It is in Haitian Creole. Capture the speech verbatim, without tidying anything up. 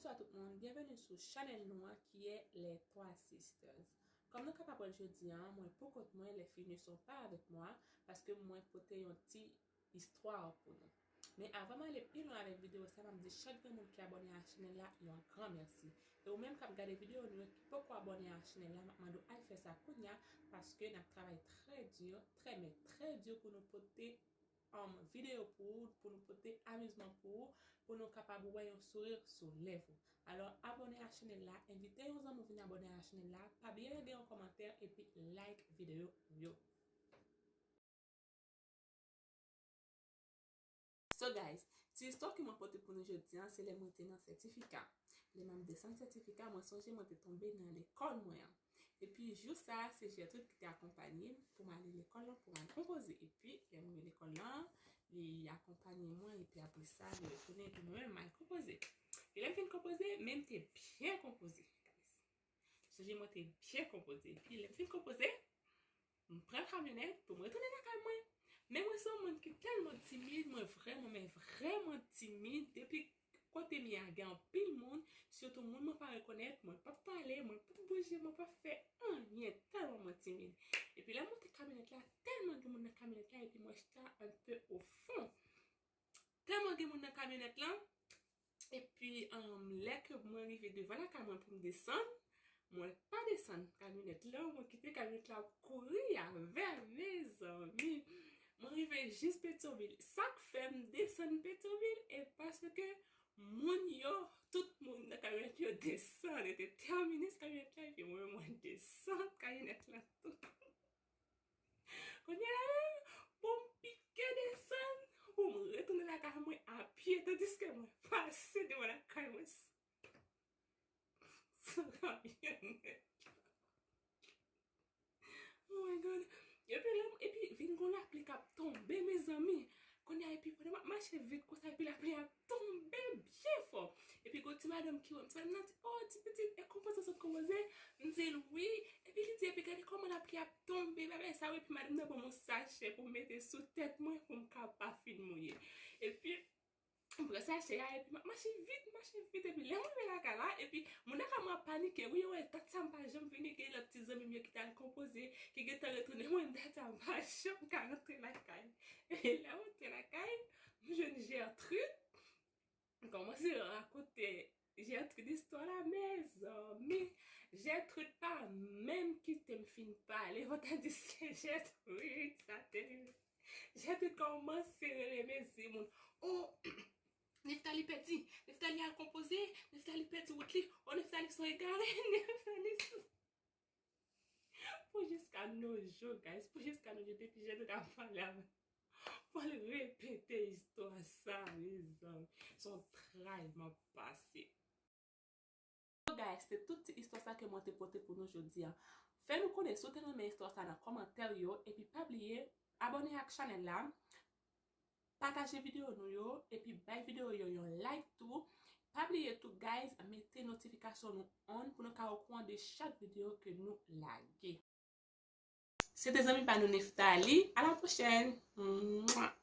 Bonswa tout moun, byenveni sou chanèl nou an ki ye Les Trois Sisters. Kòm nou kapab wè l jodi a, mwen pou kont mwen, les filles ne sont pas avec moi, paske mwen pote yon ti istwa pou nou. Men avan m ale pi lwen avèk videyo sa, m ap di chak grenn moun ki abòne a chanèl la yon gran mèsi. E ou menm k ap gade videyo nou yo ki poko abòne a chanèl la, m ap mande w al fè sa kounya, paske n ap travay trè di, trè men trè di pou nou pote um, videyo pou ou, pou nou pote amizman pou ou, pou nou kapab wè yon souri sou lèv ou. Alò, abòne a chanèl la, envite yon zanmi w vin abòne a chanèl la, pa bliye lage yon kòmantè epi like videyo yo. So guys, ti istwa ke mwen pote pou nou jodi a, se lè mwen te nan sètifika. Lè m ap desann sètifika, mwen sonje mwen te tonbe nan lekòl mwen an. Epi jou sa a, se Gertrude ki te akonpanye m pou m ale lekòl lan pou m al konpoze. Epi lè m rive lekòl lan, li akonpanye mwen, epi apre sa, li retounen, epi mwen menm, m al konpoze. Epi lè m fin konpoze, men m te byen konpoze, guys. Sonje mwen te byen konpoze. Epi lè m fin konpoze, m pran kamyonèt pou m retounen lakay mwen. Men mwen se yon moun ki tèlman timid, mwen vrèman, men vrèman timid. Depi kote m ye a gen anpil moun, sitou moun mwen pa rekonèt, mwen p ap pale, mwen p ap bouje, mwen p ap fè anyen, tèlman mwen timid. Epi lè m monte kamyonèt la, tèlman gen moun nan kamyonèt la, epi mwen chita un peu au fond. Tèlman gen moun nan kamyonèt lan, epi um, lè ke mwen rive devan lakay mwen pou m desann, mwen pa desann kamyonèt lan, mwen kite kamyonèt la ap kouri avè m, mezanmi. Mwen rive jis Petyonvil. Sa k fè m desann Petyonvil, e paske moun yo, tout moun nan kamyonèt yo desann, yo te tèmine kamyonèt la, epi mwen, mwen desann kamyonèt la tou. Kounye a la menm, pou m pike desann, pou m retounen lakay mwen a pye, tandiske mwen pase devan lakay mwen san, san kamyonèt. Oh my God. Epi lè m, epi vin gon lapli k ap tonbe, mezanmi. Kounye a, epi pandan m ap mache vit konsa, epi lapli a tonbe byen fò. Epi gon ti madanm ki wè m, ti madanm nan di, "Oh, ti pitit, e konpoze w sot konpoze?" M di l, "Wi." Epi li di, "Epi gade kòman lapli ap tonbe, bagay sa yo." Epi madanm nan ban m yon sachè pou m mete sou tèt mwen pou m ka pa fin mouye. Epi m pran sachè a, epi m ap mache vit, mache vit. Epi lè m rive lakay la, epi moun nan ka mwen ap panike. Wi, yo wè, dat sa m pa janm vini, gen lòt ti zanmi m yo ki t al konpoze, ki gentan retounen, mwen dat sa m pa janm ka rantre lakay. Epi lè m rantre lakay, m jwenn Gertrude. M kòmanse rakonte Gertrude istwa la, mezanmi. Gertrude pa menm kite m fin pale. Fò ta di se Gertrude, sa te rive. Gertrude kòmanse rele mezi moun. Oh, Nephtalie pèdi, Nephtalie al konpoze, Nephtalie pèdi wout li. Oh, Nephtalie se yon egare, Nephtalie se Pou jiska nos jours, guys, pou jiska nos jours, depi Gertrude ap pale avè m, fò l repete istwa sa, mezanmi. Se yon tray m ap pase. So, guys, se tout ti istwa sa ke mwen te pote pou nou jodi a. Fè nou konnen si w te renmen istwa sa nan kòmantè yo, epi pa bliye abòne ak chanèl la. Pataje videyo nou yo, epi bay videyo yo yon like tou. Pa bliye tou, guys, mete notifikasyon nou on pou nou ka okouran de chak videyo ke nou lage. Se te zanmi pa nou Nephtalie. A la pwochèn! Mwah!